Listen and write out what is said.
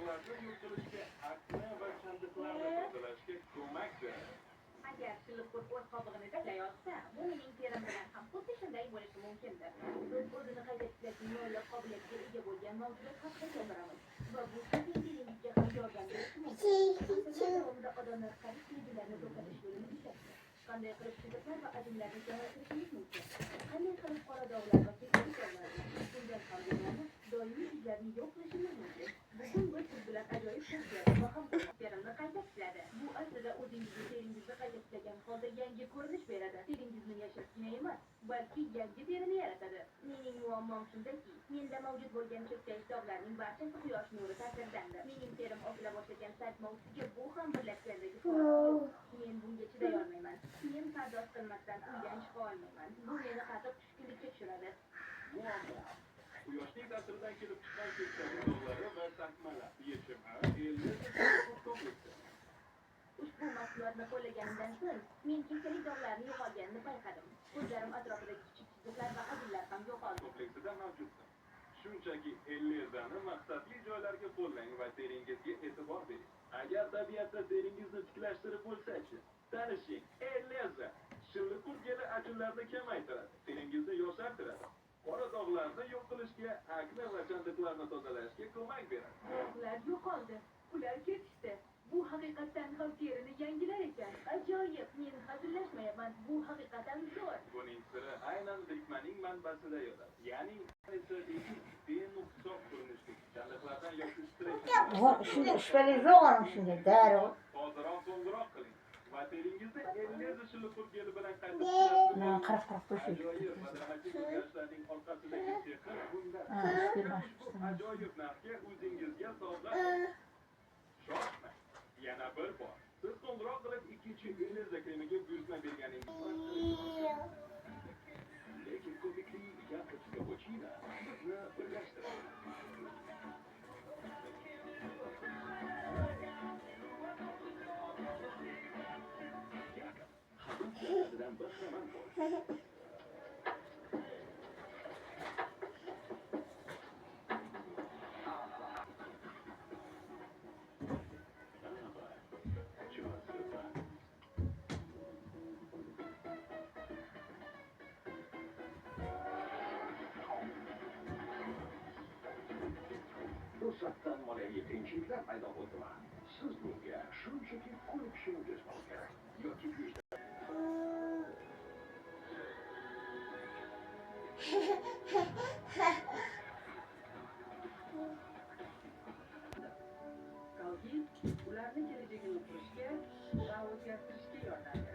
dog'larni yo'q qilishga, akne va chandiqlarni tozalashga ko'mak beradi. Agar shilliqurt o'z qobig'ini tiklay olsa, bu mening terim bilan ham xuddi shunday bo'lishi mumkindir. Biz o'zini qayta tiklashning noyob qobiliyatiga ega bo'lgan mavjudot haqida gapiramiz va bu sizning teringizga ham yordam berishi mumkin. Asrlar davomida odamlar qarish belgilarini to'xtatish yo'lini izlashdi. Qanday qilib chiziqlar va ajinlarni kamaytirishimiz mumkin? Qanday qilib qora dog'lar va keksalik dog'larni, bundan ham yomoni, doimiy izlarni yo'q qilishimiz mumkin? Bugun biz siz bilan ajoyib tavsiyalar va ham terimni qayta tikladi. Bu aslida o'zingizni teringizni qayta tiklagan holda yangi ko'rinish beradi. Teringizni yashiribgina emas, balki yangi terini yaratadi. Mening muammom shundaki, menda mavjud bo'lgan chekkayish dog'larning barchasi quyosh nuri ta'siridandir. Mening terim ochila boshlagan sayt mavzusiga bu ham birlashgandagi farq yo'q. Men bunga chiday olmayman. Men pardoz qilmasdan uydan chiqa olmayman. Bu meni qattiq tushkunlikka tushiradi. Muammo: quyoshning ta'siridan kelib chiqqan keksalik dog'lari va takmalar. Yechimi: Elleza shilliqurt kompleksi. Ushbu mahsulotni qo'llaganimdan so'ng, men keksalik dog'larini yo'qolganini payqadim. Ko'zlarim atrofidagi kichik chiziqlar va ajinlar ham yo'qoldi. Kompleksida mavjuddir. Shunchaki Ellezani maqsadli joylarga qo'llang va teringizga e'tibor bering. Agar tabiatda teringizni tiklashtirib bo'lsa-chi? Tanishing, Elleza. Shilliqurt geli ajinlarni kamaytiradi, teringizni yoshartiradi. Qora dog'larni yo'q qilishga, akne va chandiqlarni tozalashga ko'mak beradi. Dog'lar yo'qoldi. Ular ketishdi. Bu haqiqatdan ham terini yangilar ekan. Ajoyib, men hazillashmayapman. Bu haqiqatan zo'r. Buning siri aynan birikmaning manbasida yotadi. Ya'ni esa benuqson ko'rinishli chandiqlardan yoki stress Ішпеле жоқ оның ішінде, дәрі ғой. Hoziroq qo'ng'iroq qiling va teringizni Elleza shilliqurt geli bilan qayta Мына қарап қарап қойшы. Ajoyib va dramatik o'zgarishlarning orqasidagi sehr bunda. Ha, ishga Ushbu ajoyib narxga o'zingizga sovg'a. Shoshmang. Yana bir bor. Siz qo'ng'iroq qilib ikkinchi Elleza kremiga buyurtma berganingiz Lekin ko'pikli Jacobs kapuchino bizni birlashtiradi. Jacobs, xalut lazzatidan bahramand bo'l. Ava, joziba. To'satdan moliyaviy qiyinchiliklar paydo bo'ldimi? Siz bunga shunchaki ko'nikishingiz kerak yoki Colgate ularni kelajagini qurishga va o'zgartirishga yordam beradi.